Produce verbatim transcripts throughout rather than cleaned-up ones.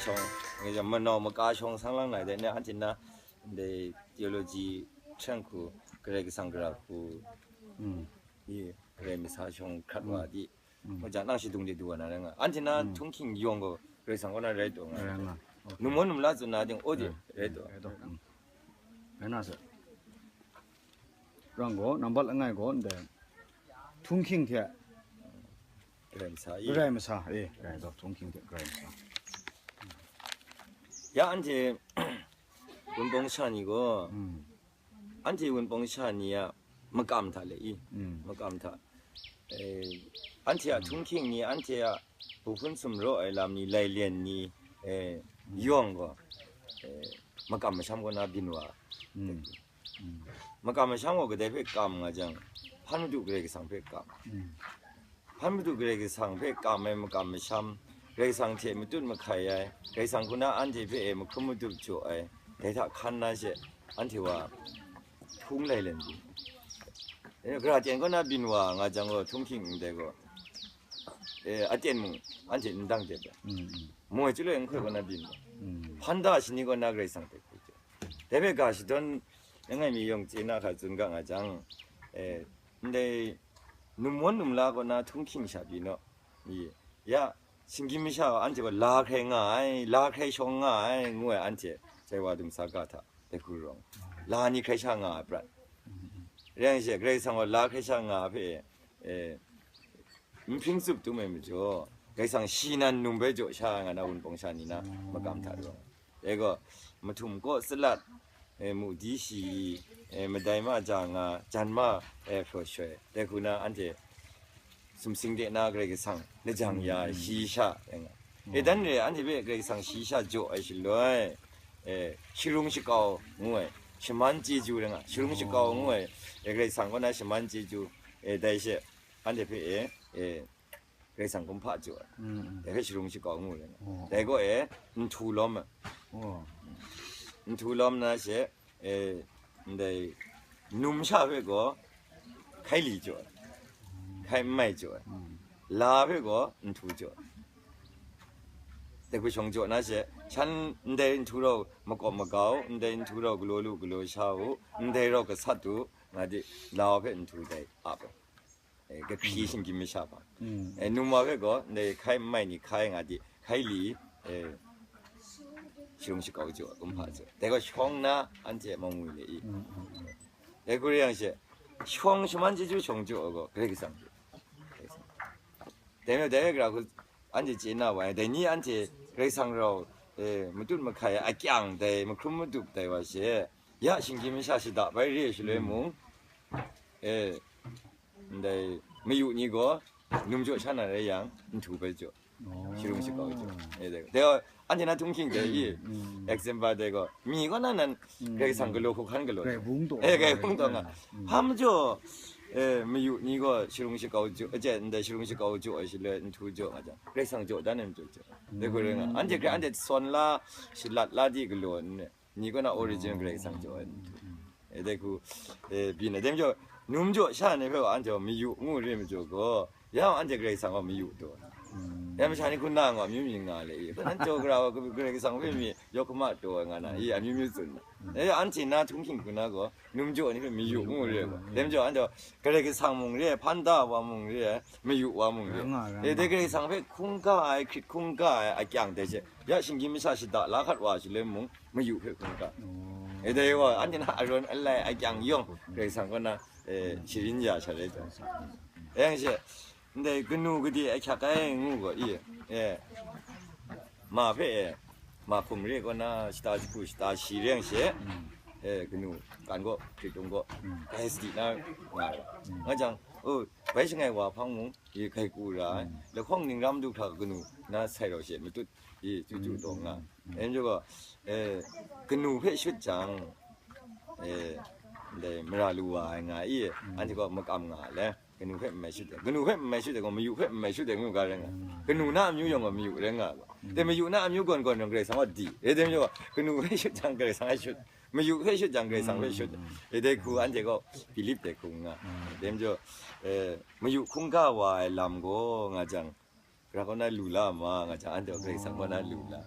Shawng, ngai jang manau maka shawng sang lang lai de ne, anhte na, ndai theology hkrang hku, Karai Kasang gara hku, mm, i, Karai masa shawng hkrat wa di, mm, ngai jang nang shadung de du wa na rai nga. Anhte na, mm, htunghking yawng gaw, Karai Kasang kaw na rai taw nga. Rai nga. Okay. Num maw num la tsun na ding, o de, mm, rai taw. Rai taw. Mm. Rai na sa. Rang gaw, nambat langai gaw, ndai htunghking hte Karai masa i. Karai masa, e, karai taw, htunghking hte karai masa. Ya anhte wunpawng sha ni gaw, mm, anhte wunpawng sha ni a makam hta le i, mm, makam hta, eh, anhte a htunghking ni, anhte a bu hpun sumraw ai lam ni, lailen ni, eh, mm, yawng gaw, eh, makam masham kaw na byin wa. Mm. Mm. Makam masham gaw kadai hpe kam nga jang, Hpan Madu Karai Kasang hpe kam. Mm. Hpan Madu Karai Kasang hpe kam ai makam masham, Karai Kasang hte matut mahkai ai, Karai Kasang hku na anhte hpe e mahkrum madup jaw ai, dai hta hkan na she, anhte wa htung lai len di. E, gara ten kaw na byin wa nga jang gaw, htunghking ndai gaw, e, aten mung anhte n dang dep ai. Mm, mm. Moi chyaloi n hkoi kaw na byin wa. Mm. Hpan da shani kaw na Karai Kasang hpe hkoi jaw. Dai hpe ga shadawn langai mi yawng chye na hkra tsun ga nga jang, e, ndai num mawn num la kaw na htunghking sha pyi naw, i, ya, shinggyim masha gaw anhte gaw la hkrai nga ai, la hkrai shawng nga ai, ngu ai anhte, Jaiwa Dumsa ga hta, dai hku rawng, la ni hkrai sha nga ai prat. Rai yang she, Karai Kasang gaw la hkrai sha nga ai hpe, e, n hpring tsup tum ai majaw, Karai Kasang shi nan num bai jaw sha ai nga na wunpawng sha ni na makam hta rawng. E gaw, mahtum kaw salat, e, mu di shi, e, madai ma ja nga, jan ma, e, hpraw shoi, dai hku na anhte sumsing de na Karai Kasang lajang ya ai shi sha, e nga. E dan re, anhte hpe Karai Kasang shi sha jaw ai shaloi, e, sharung shakau ngu ai, shaman chyeju rai nga, sharung shakau ngu ai, e, Karai Kasang kaw na shaman chyeju, e, dai she, anhte hpe e, e, Karai Kasang kumhpa jaw ai. Mm, mm. Dai hpe sharung shakau ngu rai nga. Oh. Dai gaw e, nhtu lawm ai. Oh. Nhtu lawm na she, e, ndai num sha hpe gaw hkai li jaw ai. Hkai n mai jaw ai. Mm. La hpe gaw nhtu jaw ai. Dai hku shawng jaw na she, shan ndai nhtu rau makawp magau, ndai nhtu rau galaw lu galaw sha u, ndai rau gasat u, nga di, la hpe nhtu dai ap ai. E, kahkri shinggyim masha hpa. Mm. E, num wa hpe gaw, ndai hkai n mai ni hkai nga di, hkai li, e, sharung shakau jaw, kumhpa jaw. Dai gaw shawng na, anhte a mangwi le i. Mm, mm, mm. Dai hku rai yang she, shawng shaman chyeju shawng jaw ai gaw, Karai Kasang. Dai majaw, dai hpe gara hku, anhte chye na wa ai, dai ni anhte Karai Kasang rau, e, matut mahkai a akyang dai, mahkrum madup dai wa she, ya shinggyim masha shada bai re ai shaloi mung, e, ndai mayu ni gaw, num jaw sha na rai yang, nhtu bai jaw, sharung shakau jaw. E, dai, dai gaw, anhte na htunghking dai i, mm, example dai gaw, mi kaw na nan, mm, Karai Kasang galaw hkawhkan galaw. Grai bung taw. E, grai bung taw nga. Mm. Hpa majaw, e, mayu ni gaw sharung shakau jaw, e, ndai sharung shakau jaw ai shaloi, nhtu jaw nga jang, Karai Kasang jaw dan ai majaw jaw. Dai hku rai nga. Anhte hkrai anhte sawn la, shalat la di galaw n ni kaw na origin Karai Kasang jaw ai. E, dai hku, e, byin ai. Dai majaw, num jaw sha ni hpe wa anhte gaw mayu ngu re majaw gaw, ya anhte Karai Kasang gaw mayu taw ai. Ya masha ni hku na gaw amyu myu nga le i. Hpa nan jaw gara wa Karai Kasang hpe mi yawk hkama taw ai nga na i, amyu myu tsun na. E, anhte na htunghking hku na gaw, num jaw ni hpe mayu ngu re ai gaw. Dai majaw, anhte gaw Karai Kasang mung re ai, hpan da wa mung re ai, mayu wa mung re ai. Rang nga, rang nga. E, dai Karai Kasang hpe hkungga ai, hkrit hkungga ai akyang dai she, ya shinggyim masha shada la hkat wa shaloi mung, mayu hpe hkungga. Oh. E, dai wa, anhte na arawn alai akyang yawng, Karai Kasang kaw na, e, sharin ya sha rai taw. E, yang she, ndai kanu gade ahkyak ai ngu gaw, i, e, ma hpe, e, ma hkum re kaw na shata jahku shata shi re yang she, mm, e, kanu kan gaw, hkritung gaw, mm, grai sadi na nga ai. Mm. Nga jang, o, bai shangai wa hpang mung, i, grai ku ra ai. Mm. Lahkawng ningram du hkra kanu na sai rau she matut, i, chyu chyu taw nga. Mm. Dai majaw gaw, e, kanu hpe shut jang, e, ndai mara lu wa ai nga i, mm, anhte gaw makam nga ai le. Kanu hpe n mai shut ai. Kanu hpe n mai shut ai gaw, mayu hpe n mai shut ai ngu ga rai nga. Mm. Kanu na amyu yawng gaw mayu rai nga gaw. Mm. Dai mayu na amyu gawn gawn yawng Karai Kasang gaw di. E, dai majaw gaw, kanu hpe shut jang Karai Kasang hpe shut. Mayu hpe shut jang Karai Kasang hpe shut. Mm. E, dai hku anhte gaw Philip dai hku nga. Mm. Dai majaw, e, mayu hkungga wa ai lam gaw nga jang, gara kaw na lu la ma nga jang, anhte gaw Karai Kasang kaw na lu la.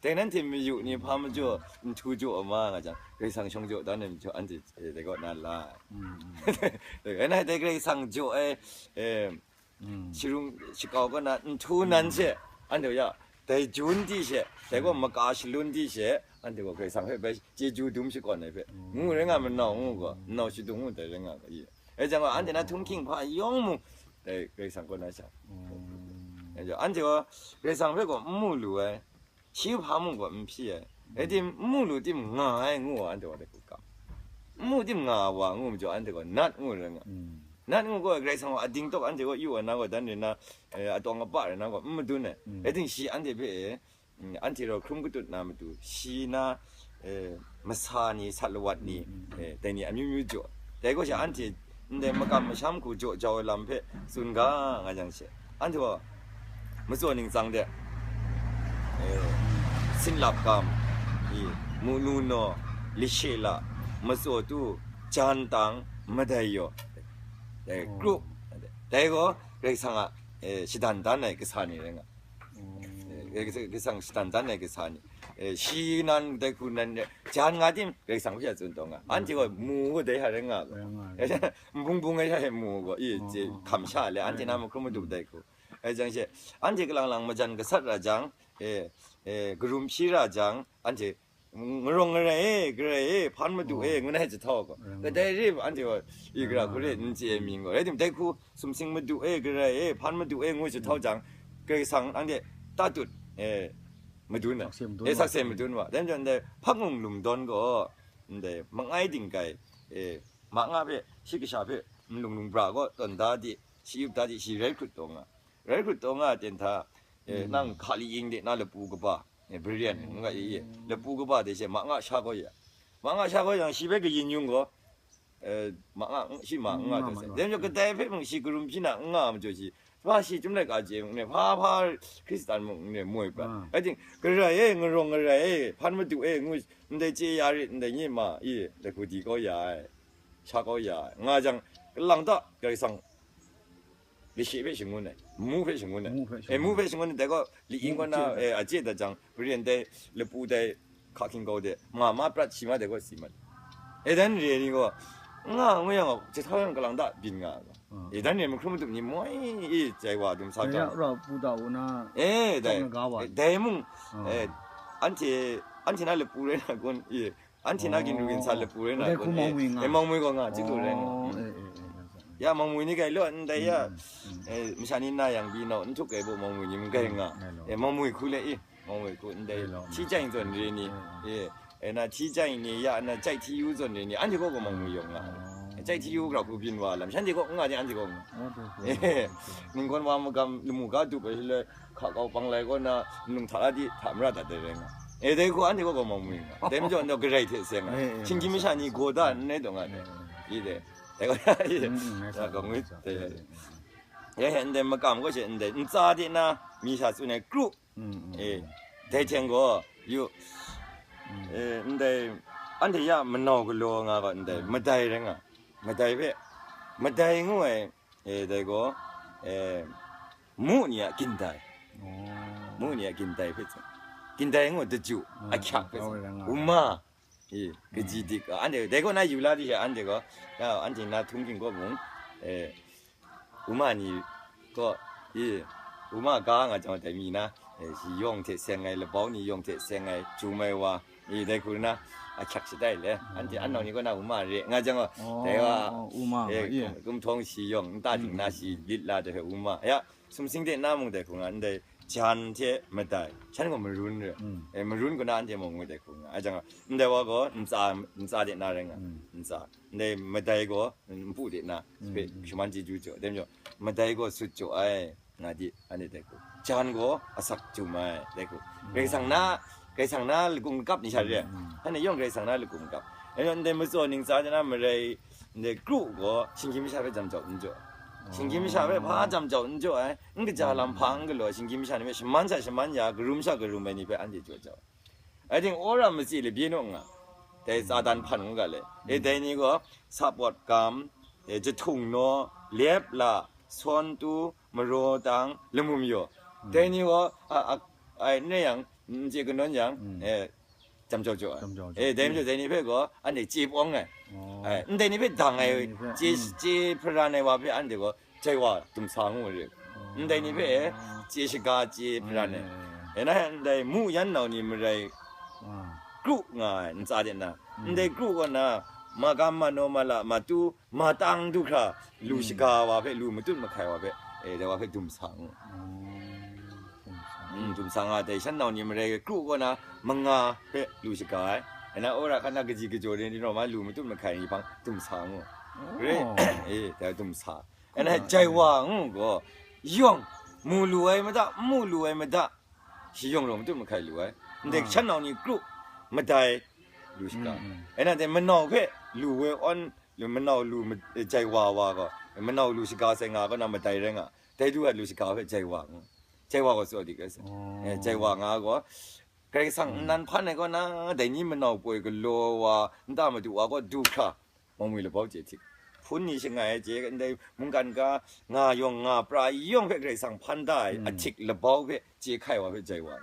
Dai nanhte mayu ni hpa majaw, nhtu jaw a ma nga jang, Karai Kasang shawng jaw dan ai majaw, anhte, eh, dai kaw na la ai. Mm, mm. Dai, anhte Karai Kasang jaw ai, eh, mm, shirung shakau kaw na nhtu nan she, anhte ya, dai jun di she, dai gaw maka shalun di she, anhte gaw Karai Kasang hpe bai chyeju dum shakawn ai hpe, mm, ngu rai nga, manau ngu gaw, mm, manau shadung ngu dai rai nga ga i. Ai jang gaw, anhte na htunghking hpa yawng mung, dai Karai Kasang kaw na sha. Mm. Anhte gaw, Karai Kasang hpe gaw n mu lu ai. Shi hpa mung gaw n hpyi ai. Rai tim, n mu lu tim nga ai ngu wa, anhte wa dai hku kam. N mu tim nga ai wa ngu majaw, anhte gaw nat ngu rai nga. Mm. Nat ngu gaw, Karai Kasang wa ading tawk anhte gaw yu wa na gaw, dan rai na, eh, atawng apa rai na gaw, n madun ai. Mm. Rai tim shi anhte hpe, eh, mm, anhte rau hkrum katut na matu, shi na, eh, masa ni, sat lawat ni, mm, mm, eh, dai ni amyu myu jaw. Dai gaw sha anhte ndai makam masham hku jaw jau ai lam hpe tsun ga nga jang she, anhte gaw matsaw ningtsang de, eh, sinlap gam, i, munu naw, lishe la, matsaw tu, jan tang, madai yaw, dai, oh, kru, dai gaw Karai Kasang a, eh, shadan dan ai kasa ni rai nga. Eh, Karai Kasang shadan dan ai kasa ni. Eh, shi nan dai hku nan, jan nga tim, Karai Kasang hpe a tsun taw nga. Anhte gaw mu gaw dai hta rai nga gaw. Rai nga, rai nga. Nbung bung ai hta e mu gaw, i, oh, hkam sha le, anhte na mahkrum madu dai hku. Ai jang she, anhte kalang lang majan gasat ra jang, eh, eh, karum shi ra jang, anhte, "Ngarawng ngarai e, Karai e, hpan madu e," oh, ngu na ai jahtau gaw. Rai nga. Kadai re, anhte gaw, i, gara hku re, n chye ai mying gaw. Rai tim, dai hku, sumsing madu e, Karai e, hpan madu e, ngu jahtau jang, Karai Kasang anhte tatut, eh, madun ai. Sakse madun eh, wa. Sakse madun wa. Dai majaw ndai hpakngung lumdawn gaw, ndai mangai dingkai, eh, ma nga hpe, shi kasha hpe, nlung nlung bra gaw, tawn da di, shi yup da di, shi rai hkrut taw nga. Rai hkrut taw nga ten hta, eh, mm, nang hka li ing de na lapu kaba, eh, Brian, mm, nga i, i, lapu kaba de she, ma nga sha gaw ya. Ma nga sha gaw yang, shi hpe kayin yung gaw, eh, ma nga, shi ma nga, mm, nga taw ma se. Dai majaw kadai hpe mung shi karum shi na n nga majaw shi, hpa shi chyum laika chye mung ne, hpa hpa Hkristan mung ne, moi prat. Ah. Rai tim, Karai e, ngarawng ngarai e, hpan madu e, ngu, ndai chye ya rit, ndai nye ma, i, dai hku di kau ya ai, sha kau ya ai, nga jang, kalang ta, Karai Kasang, lishe hpe shangun ai, mu hpe shangun ai. Mu hpe eh, mu shangun hpe shangun ai, dai gaw, li ing kaw na, mu chye ai, eh, a chye dat jang, Brian dai, lapu dai, hka hking kau de, ma ma prat shi ma dai gaw si mat. Eh, dan re ni gaw, nga ngu yang gaw, jahtau yang kalang ta byin nga ai gaw. Ah. Eh, dan re mahkrum matup ni moi, i, jai wa dum sa ya, jang. Ra pu da u na, eh, dai, tawng na ga wa. Eh, dai mung, ah, eh, anhte, anhte na lapu rai na kun, i, anhte na ginru ginsa lapu rai na kun, eh, mawngmui nga. Eh, mawngmui gaw nga, chik lu rai nga. Oh, mm, eh, eh, eh, eh, eh. Ya, mawngmui ni kai law, ndai ya, mm, mm, eh, masha ni na yang pyi nau, n htuk ai baw mawngmui ni mung kai nga. Mm, mm, eh, mawngmui hku le i, mawngmui hku ndai, eh, hti chyai zawn re ni, eh, eh, eh, na hti chyai ni, ya, na chyai hti yu zawn re ni, anhte kaw gaw mawngmui yawng nga. Oh. Chyai hti yu grau hku byin wa lam, shanhte kaw n nga ni, anhte kaw nga. Oh, okay, okay, eh, okay. Ningkawn wa magam lamu ga dup ai shaloi, hka kau pang lai kaw na, nlung hta la di, hta mara dat ai rai nga. Eh, dai hku anhte kaw gaw mawngmui nga. Dai majaw, nau garai hte seng ai. Eh, eh, shinggyim masha ni gaw da, n rai taw nga, eh, eh, i de. Dai gaw, i de. Mm, mm, ya, gaw ngwi, eh, eh, eh, eh. Ya, he, ndai makam kaw she, ndai ntsa de na, mi sha tsun ai kru. Mm, mm, eh, mm. Dai hte gaw, yu, mm, eh, ndai, anhte ya manau galaw nga gaw, ndai, mm, madai rai nga. Madai hpe, madai ngu ai, eh, dai gaw, eh, mu ni a gindai. Oh. Mu ni a gindai hpe tsun. Gindai ngu daju, mm, ahkyak hpe tsun. Wuma. Eh, kaji dik, ah, anhte, dai kaw na yu la di she, anhte gaw, ya, anhte na htunghking kaw mung, eh, wuma ni kaw, eh, wuma ga nga jang dai mi na, eh, shi yawng hte seng ai, labau ni yawng hte seng ai, jum ai wa, eh, dai hku na, ahkyak shatai le, anhte anau ni kaw na wuma re, nga jang gaw, oh, dai wa, oh, wuma, eh, eh, kum, kumhtawng shi yawng, nta ting na shi lit la dai hpe wuma, ya, sumsing de na mung dai hku nga, ndai jan hte madai, shan gaw marun re. Mm. Eh, marun kaw na anhte mung ngu dai hku nga. Ai jang, ndai wa gaw ntsa, ntsa de na rai nga. Mm. Ntsa. Ndai madai gaw npu de na, mm, hpe, mm, shaman chyeju jaw. Dai majaw, madai gaw sut jaw ai, nga di, anhte dai hku. Jan gaw asak jum ai, dai hku. Mm. Karai Kasang na, Karai Kasang na lagum lagap ni sha re. Mm, mm. Hane yawng Karai Kasang na lagum lagap. Dai majaw, ndai matsaw ning tsa de na marai, ndai kru gaw, shinggyim masha hpe jam jau n jaw. Shinggyim masha hpe hpa jam jau n jaw ai, n kaja lam hpa n galaw ai, shinggyim masha ni hpe shaman sha shaman ya, karum sha karum ai ni hpe anhte jaw jau. Rai tim, wora matsi labye naw nga, dai Satan hpan ngu ga le. E, dai ni gaw, sapawt gam, e, jahtung naw, lep la, sawn tu, maraw tang, lamum yaw. Dai ni gaw, a, a, ai n rai yang, n chye kanawn yang, eh, jam jau jau ai. Jam jau jau. Eh, dai majaw dai ni hpe gaw, anhte chye pawng ai. Ai, ndai ni hpe dang ai, chye, chye hparan ai wa hpe anhte gaw, jai wa dumsa ngu re. Ndai ni hpe, chye shaga, chye hparan ai. E na, ndai mu yan nau ni marai kru nga ai ntsa de na, ndai kru kaw na, magam, mano, mala, matu, matang du hkra, lu shaga wa hpe, lu matut mahkai wa hpe, e, dai wa hpe dumsa ngu. Mm, dumsa nga, dai shan nau ni marai kru kaw na, manga hpe lu shaga ai. E na, wora hkan na kaji kajaw ni, ni rawng ma lu matut mahkai ni hpang dumsa ngu. Re, e, dai dumsa. E na, jai wa ngu gaw, yawng, mu lu ai mada, n mu lu ai mada, shi yawng rawng matut mahkai lu ai. Ndai shan nau ni kru, madai, lu shaga. E na, dai manau hpe lu woi awn, lu, manau lu ma-, jai wa wa gaw, manau lu shaga sai nga kaw na madai rai nga, dai du ai lu shaga hpe jai wa ngu. Jai wa gaw tsaw dik ai sa. Eh, jai wa nga gaw, Karai Kasang nnan hpan ai kaw na, dai ni manau poi galaw wa, nta madu wa gaw du hkra, mawngwi labau chye htik. Hpun ni shangai ai chye, ndai mungkan ga, nga yawng nga pra yawng hpe Karai Kasang hpan da ai, ahtik labau hpe chye hkai wa hpe jai wa.